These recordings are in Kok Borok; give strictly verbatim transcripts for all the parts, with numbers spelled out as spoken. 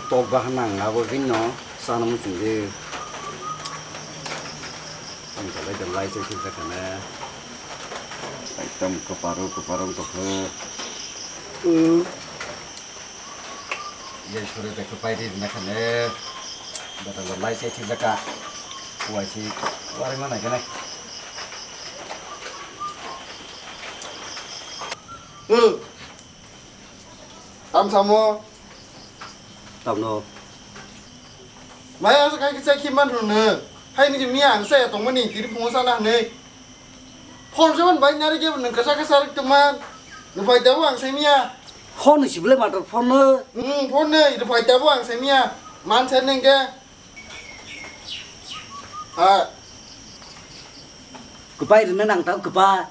Tok bahan nang abo bini no sana muchung de. Ang jalai jalai chai thik jakane. Ekdom kwparo kwparo wngtokhe. Hmm. Ye sore de kwpai de nakane. Bata jalai chai thik jaka. Kuai si wari mana kene. Hmm. Tam samo. Tamno. Maya sa kai kisa ki man rune. Hai ni miya ang sa ya tong mani tiri phone sa na ne. Phone sa man bai nari ke nang kasa kasa rik teman. Ni bai da ang sa miya. Phone si ble matter phone ne. Hmm, phone ne, ni bai da ang sa miya. Man sa neng ke. Ha. Kwpai rwna nang tao kwpa.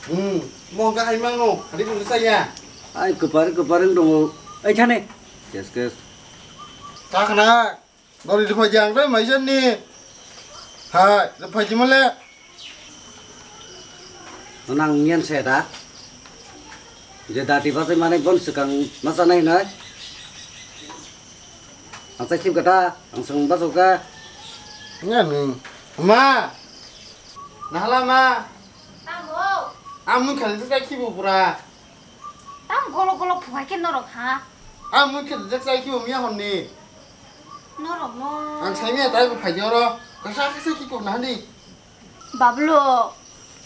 Hmm, mo ka hai mangno, hari pun saya. Ai kwpar kwpar wng tongo. Ai thane. Kes kes. Ka khna. Gori rwphai jang dai mai jan ni. Hai, rwphai jima le. Nang ngen se da. Je dati basai mane bon swkang masa nai nai. Ang chai khib kata, ang swkang basok ka. Ngen ni. Ma. Nahala ma. Tamo. Ang mun khali chai khibo pura. Tam golo golo phukai khe norok ha. Ang mun khali chai khibo miya honni. Norok no. Ang sai miya tai bo phai oro. Kasa kasa ki ko nahani. Bablu,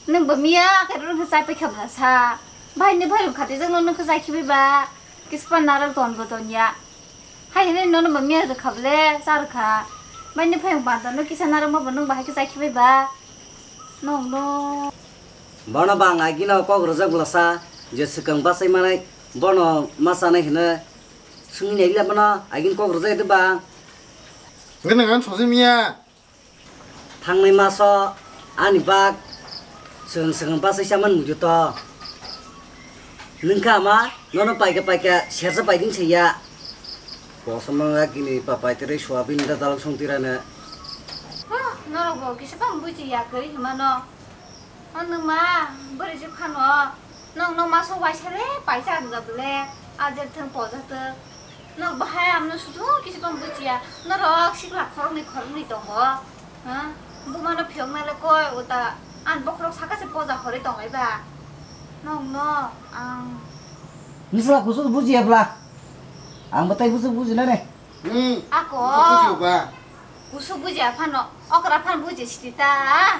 nwng bo miya khe rung khe chai paikha bwla sa. Bai ni bai rung khati jang no nwng khe chai khibi ba. Kispa naral ton bo ton ya. Hai hwnwi nono bo miya rwkha bole, cha rwkha. Bai ni phayung panta no kisa narwkma bo nwng bahai khe chai khibai ba? Nwng no. Bono bang agino kok rwjak bwlasa, je swkang bachai manai, bono ma chanai hwnwi swngwi naila bono, agin kok rwjak de bang. Hwnkhe nwng ano sosi miya. Thangnai maso ani bak swkang swkang bachai chamani muitu to. Nwngkha ama nono paika paika sersa paiding saiya. Kosom nang ya kini pa paitere soyabin da dalok song tirane. Huh, norok bo kisa bang buji ya kwrwi hwnmano. Ano ma, bwrwi se phano. Nokno maso waisa le paisa rwgap le, ajer thwng poja thwng. Nok bahai amno sudu kisi tong buchiya. Norok sikla khoroknwi khoroknwi tongo. Ha? Bumano phiyokna le koi uta an bokhorok saka se poja hore tonglai ba. Nokno ang. Nisla kusuk bujiya bla. Ang batai kusuk bujina ne. Hmm. Ako. Kusuk bujiya ba. Kusuk bujiya phano okra phan buji siti ta.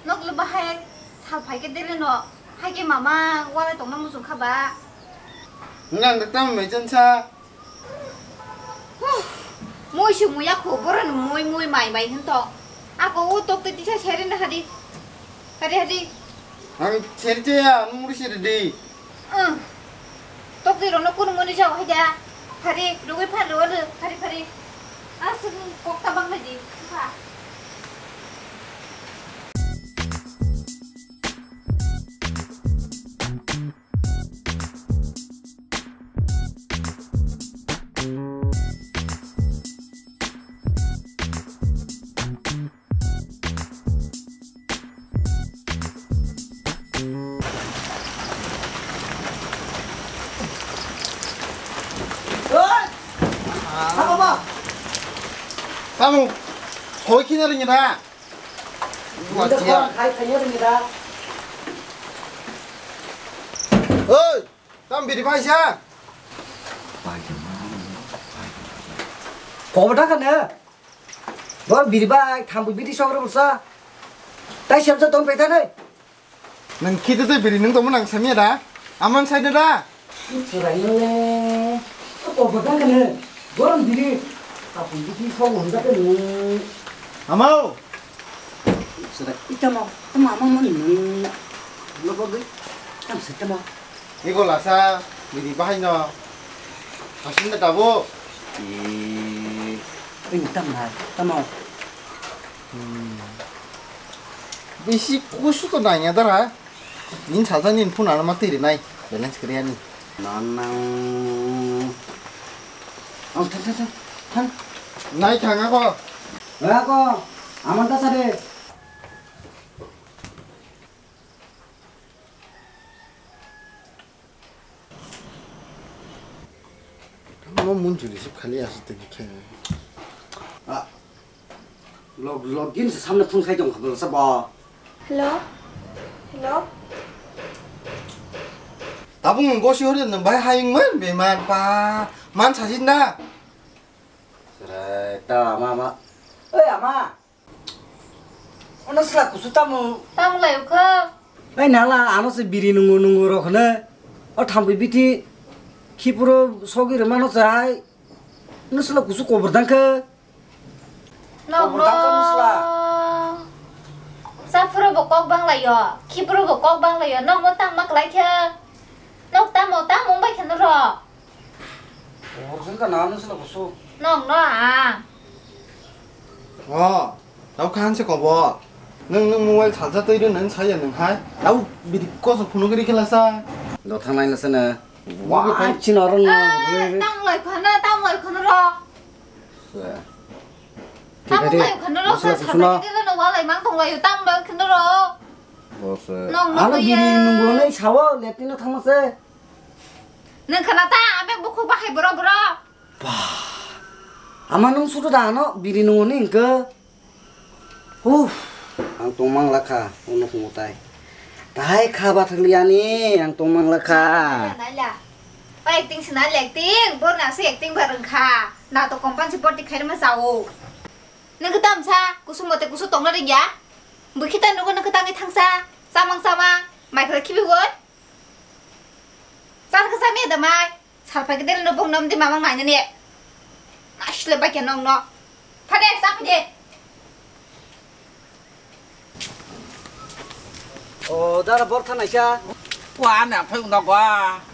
Nok le bahai sal phai ke dele no. Hai ke mama, walai tongna muchung kha ba? Nang da tam mai jan sa. Huh, moi se muya kho, boro ni moi, moi mai mai hin to. Ako o tok te tisa seri na hadi. Hadi, hadi. Ang seri te ya, nung muri seri di. Hmm. Tok te rono kun moni jao hai da. Hadi, rugui phar ro, hadi, hadi. Asuk kok ta bang na di. Pha. Oi! Apa, Pak? Kamu, hoi kina ring na? Oi, tam biri paisa. Kobo ta kane. Bor biri bai, thambu biri sokro busa. Tai siamsa ton petanai. Nang khite tei biri nung tongmo nang samya da? Amang saida da? Chwraino le. Kobo ta kane. Borom diri. Kapung diri kho won da kane. Amao. Chwrai itamo. Tamo amang mani nung. Lo bagwi. Tam se tamo. Igo lasa biri bahai no. Hasin da tabo. Ini tam na. Tamo. Hmm. Bisi kusu to nangya dara. Nin saja nin phone ano ma tiri nai. Balance kriya ni. Nanang. Ang thang thang thang. Thang. Nai thang ako. Ako. Aman ta sare. Mo mun Receive khali aswk tei khe. Ah, log, login se samne phone khai tong kha bwlasa bo. Hello? Hello? Tabung gosi hori nang bai hayung man be man pa man sajin na. Serai ta ama ama. Oi ama. Ono sila kusu tamo. Tamo lai ukha. Ai nala ano se biri nungu nungu rok hne. O thampui biti khipuro sogi rwmano se hai. Ono sila kusu kobor dangkhe. Nok kobor dangkhe ono sila. Saphuro bo kok bang laio, khipuro bo kok bang laio. Nok mo tangma klai khe. Nok tamo tamo bai khe noro. Kobor jwng ka na ano sila kusu. Nok no a. O. Tau khan se kobo. Nwng, nwng mobile charger twi rw nwng saya nwng hai. Tau bidi koso phunuk ri khela sa. Do thangnai na sana. Wah. Chino ron na. Tang lai khana, tang lai khana ro. Tang lai khana ro. Sa sa na. Dilo no walai mang tong lai tang lai khana ro. Bose. Nong ano biri nunggu nai sawo leptino thangma se. Nwng khana ta abe bukhuk bahai boro boro. Bah. Ama nung sudu da ano biri nungo ni hingke. Uff, ang tongmang lakha, uno khungo tai. Tai kha bathang liani, ang tongmang lakha. Naila. Pa acting sina le acting, bor na se acting bareng kha. Na to company si poti khairma sao. Nang khe tamsa, kusum mote kusum tongna ringya. Bwkhita nugo nang khe tangwi thangsa, samang samang, mai khwlai khibi goi. Char khe samya da mai. Salphai khe dele no bong nom di mamang nainani. Asle bai khe nong no. Phade, sa phade. O, dara bor thanai sa. Wa na phai uno go.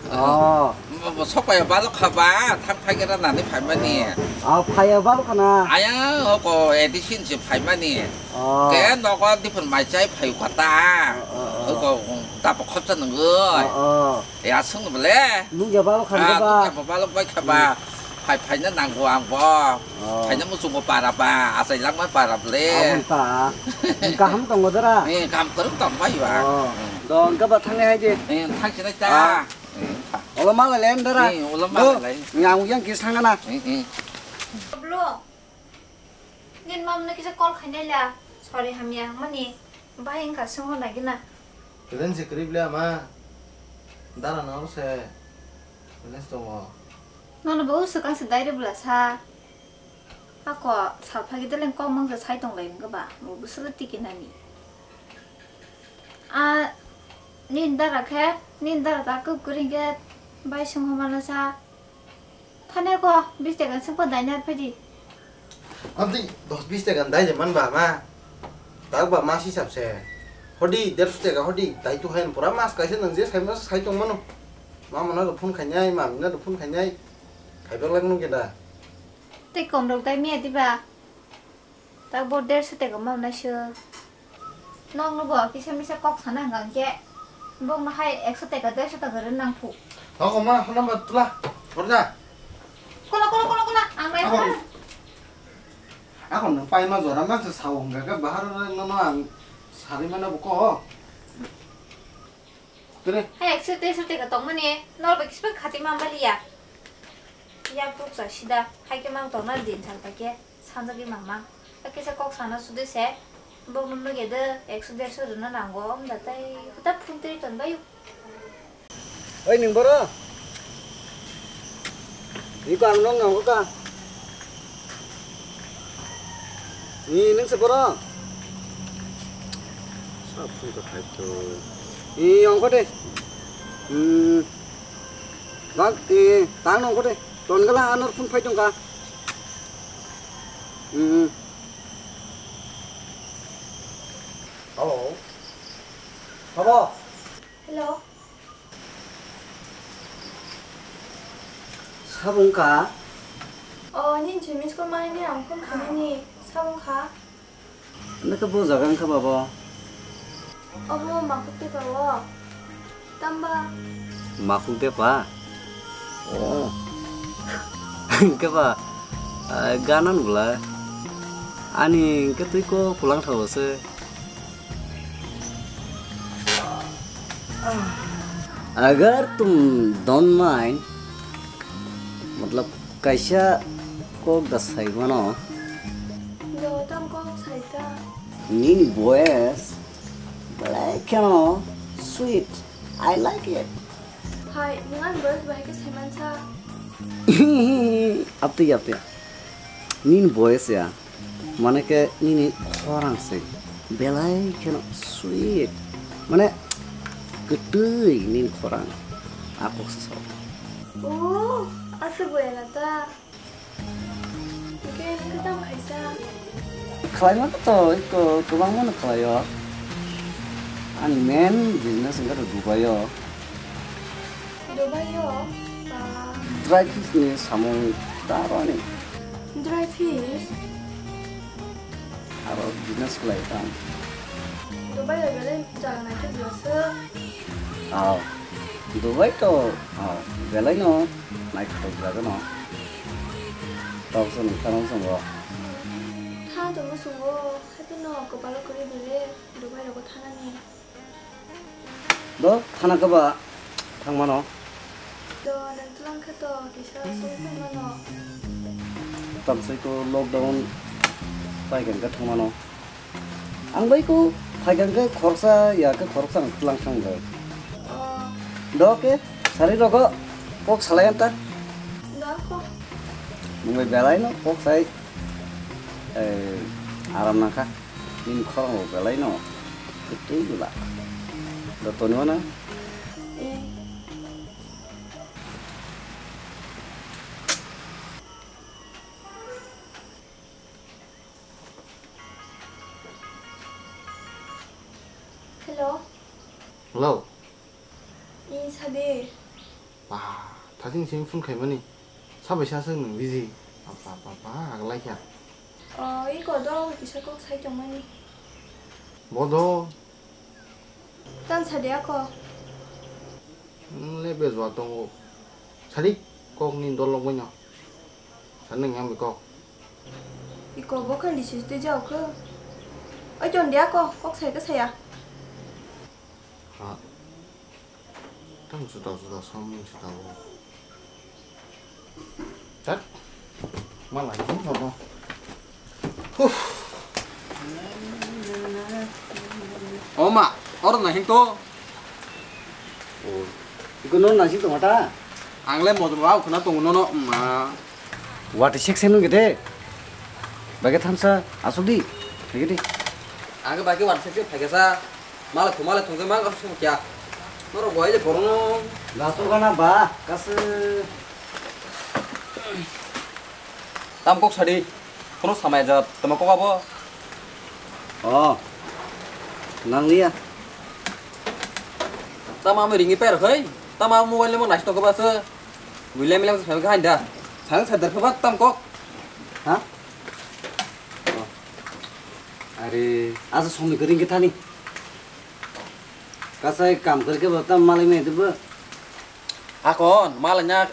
Oh. Bo, bo sok pai balo khaba, thang phai khe nani phai mani. Ah, phai balo khana. Aya, oko edition se phai mani. Oh. Ke nogo dipun mai chai phai kata. Oh, oh, oh. Oko, um, ta po khopsa nungoi. Oh, oh. Ya sung bole. Nung ya balo khana ba. Nung ya balo bai khaba. Hmm. Phai, phai na nanggo ang bo. Oh. Phai na muchungo para ba, asai langma para bole. Abon ta. Kaham tongo dara. Eh, kaham kwrwng tong bai ba. Oh. Hmm. Do, wngkha ba thangni hai de. Eh, thang sinai ta. Ah. Eh, thang. Olo mala le, dara. Eh, olo mala le. Yang yang kis thangana. Eh, eh. Blo. Nin mam no kisa call khainai la. Sorry hamya mani. Bai wngkha sungho nagina. Kelen se krip le ama. Dara no se. Kelen se tongo. Nono bo swkang se dai re bwla sa. Ako salphagi deleng kok mangsa sai tong lai wngkha ba, bo bwswk tiki nani. A, nini dara khe, nini dara ta kwk kwrwi khe bai sung humana sa. Thani ko bis taka sung pa dai nar phaidi. Abdi dos bis taka dai je man ba ma. Tak ba mas hisab se. Hodi derso taka hodi dai tu hain pura mas kaisa nang je sai mas sai tong mano. Ma mana ro phone khainai, ma mina ro phone khainai. Khaiba lak nung khe da. Tei kom rok dai miya diba? Tak bo derso taka ma nai se. Nokno bo kisa misa kok sana hwnka hwnkhe bokno hai ekso taka derso taka rwna nang phu. Nokho ma hwnba tula. Borja. Kola, kola, kola, kola. Ang nai. Ako. Ako nang paima jora ma se sao hwnka khe bahar nono ang sari mana buko. Kere. Hai ekso derso taka tongmani nor bai kisa khati ma baliya. Yak bukcha sida hai khe mang tongna din sal pai khe sanjagwi mama. Hakhe se kok sana sudi se bokno nuge de ekso derso rwna nango wng da tei huta phun twi ton bai. Oi nwng boro? Iko ang nong nong ka. Ni nwng se boro? Sa phun ka khai to. Ni ongko de. Hmm. Bak, eh, tang nong kode. Ton gala anor phone phai tong ka. Hmm. Hello. Hello. Hello. Sabung ka? Oh, nini jui miss call mani ang phone khamani. Sabung kha? Nokha bo jaga wngkha babo? Obo makhuk tepa o. Tamba? Makhuk tepa? Oh. Hwnkhe ba, ah, ganan bwla. Ani hwnkhe twi ko kulang thago se. Agar tum don't mind, matlab, Kaisa kok da sai mano. Do tam kok sai ta. Nini voice belai kheno sweet. I like it. Hai, nwng ani voice bahai khe sai mansa. Aptwi, aptwi. Nini voice ya. Mane khe nini khorang se belai kheno sweet. Mane kwtwi nini khorang. A kok se sao. Oh, aswk wngya na ta. Hwnkhe nwng khe tamo khaisa? Khlaima to iko kwbangma no khlaio. Ani main business wngkha to Dubai o. Dubai o? Ba. Dry fish ni samung da rwani. Dry fish? Aro business khlai tang. Dubai o belai jaga naithok jaga se. Aw. Dubai to, aw, belai no naithotok jaga no. Tok se nung thang sung o. Thang tongma sung o, haikhe no kopalo kwrwi bele Dubai rogo thanani. Do, thana khe ba thang mano. Do, nang tlang khe to kisa sung thang mano. Tamsai ko lockdown pai kan ka thang mano. Ang bai ko phai kan khe khoroksa ya khe khoroksa ang tlang thang do. Oh. Do ke sari rogo kok salai anta. Do ko. Mung bai belai no kok sai. Eh, aram nang kha. Nini khorang rok belai no. Kwtwi bwla. Do toni mano. Eh. Hello. Hello. Ni sadi. Ba, thajin simi phone khaimani. Sabai sa se nwng busy. Apa, apa, apa, agalai kha. Oh, iko do, kisa kok sai tongmani. Bodo. Tan sadi ako. Nwng le bejua tongo. Sadi kok ni dolok baino. Sadi nwng yang kok. Iko bo khan di sis twi jao kho. Oi ton dia ko kok sai ka saya. Ha. Tang juda juda samung juda o. Tat. Malai ni no. Huh. O ma, oro na hing to. Oh. Iko no na sing tongma ta? Ang le motom rao khna tongo nono ma. Wati section nung gede. Bage thamsa asuk di. Gede. Ang bage wati section phai gasa. Mala thumale thungse mang asuk sung kya. Noro goi le borong. Gasu gana ba kasu. Tam kok sadi. Kono samai jat tamo kok abo. Oh. Nang liya. Tamo amo ringi per khoi. Tamo amo mobile mo nasi toko basa. William William sa khan da. Sang sa dar khabat tam kok. Ha? Oh. Are, asa somni kering ke thani. Kasai kam kar ke bata malai me deba. Akon, malai na,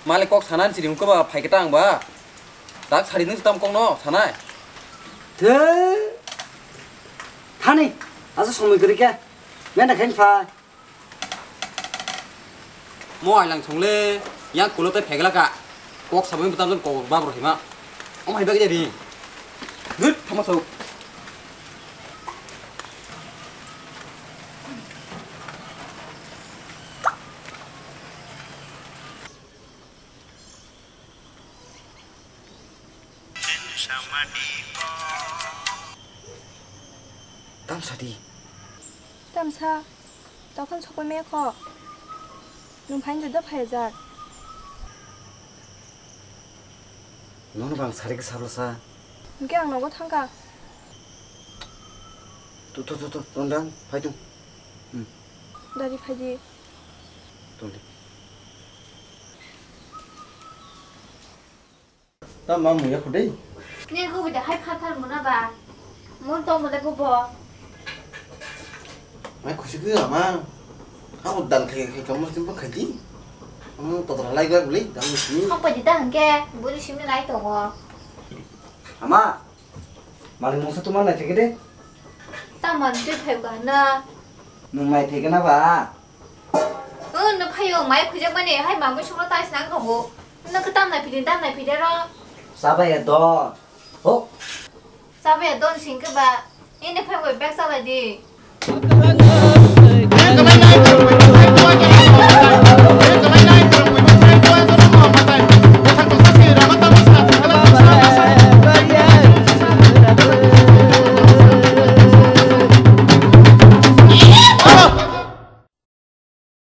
malai kok sanan siri ko ba phai ke tang ba. Tak sari nung tam kok no sanai. The. Thani, asa somni kering ke. Mena khen pha. Mo ailang thongle, yang kulo tei phegla ka. Kok sabui mutam jam kok bab rohima. Om hai bagi jadi. Good, thama sau. Tamsa di. Tamsa, tokon sokoi me kho. Nwng phaini juda phai jak. Nono bang sari ke sabla sa. Hingke ang nogo thangka. Tu, tu, tu, tu, tondang, phai tu. Hmm. Dari phai di. Tondang. Ta ma muya khudei. Ni ko bida hai phathar muna ba. Mun to mule ko bo. Mai khusi ke ama. Aku dal khe khe kamu simpan khaji. Kamu totra lai gak beli dal sini. Kok pa jita hangke buri simi lai tongo. Ama. Mali mungsa tu mana cek de? Ta man tu phai gana. Nung mai phai gana ba? Oh, no phayo, mai khujak mani, hai mangwi sukro tais nang tongo. Nokhe tamnai phidi, tamnai phidi ro. Chabaya don. Ho. Chabaya don singkhe ba. Ini phai bai bag chalai di.